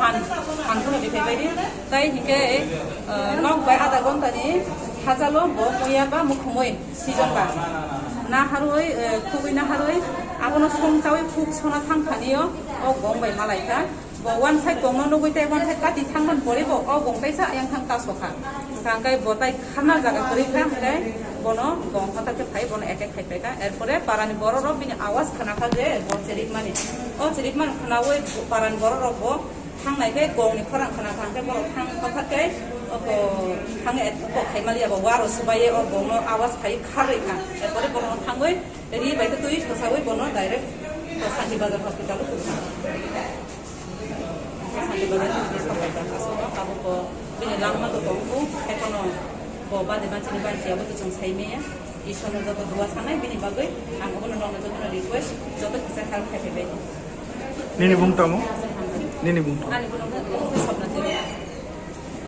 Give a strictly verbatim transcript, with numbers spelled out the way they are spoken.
han, han kheno riphaibadi. Tai hinkhe, eh, nok bai adha ghonta ni hachalo bo muya ba mukhumui sijon ba. Na harwi, eh, khugwi na harwi, abono song chawi khuk sona thang thani o, o gong bai malai kha. Bo one side gongno nugwi tei one side kati thangmani pore bo o gong kaisa ayang thang ta sokha. Hwnkha hwnkhe bo tai khana jaga kwrwi kha, hwnkhe bono gong kotor khe phai bono attack khai pai kha. Erpore parani borok rok bini awas khna kha je bo chirikmani. O chirikmani khnaui parani borok rok bo thangnai khe gongni khorang khna kha, hwnkhe borok thang kotor khe o bo thang attack kok khai maliya bo waro swbaiye o gongno awas khai kharwi kha. Erpore bono thangwi ri bai khe twi kwsaui bono direct Santi Bazar hospital o kwrwkha. Santi Bazar ni sokai ta aswk no tabuk bo bini langma to tong kho, ekhono bo bade ma chini bai chiyabo to chwng sai maya. Ishwar no joto dua sanai bini bagwi, ang obono nokno jotono request, joto kisa help khai phaibai. Nini bung tamo? Nini bung. Ani bung.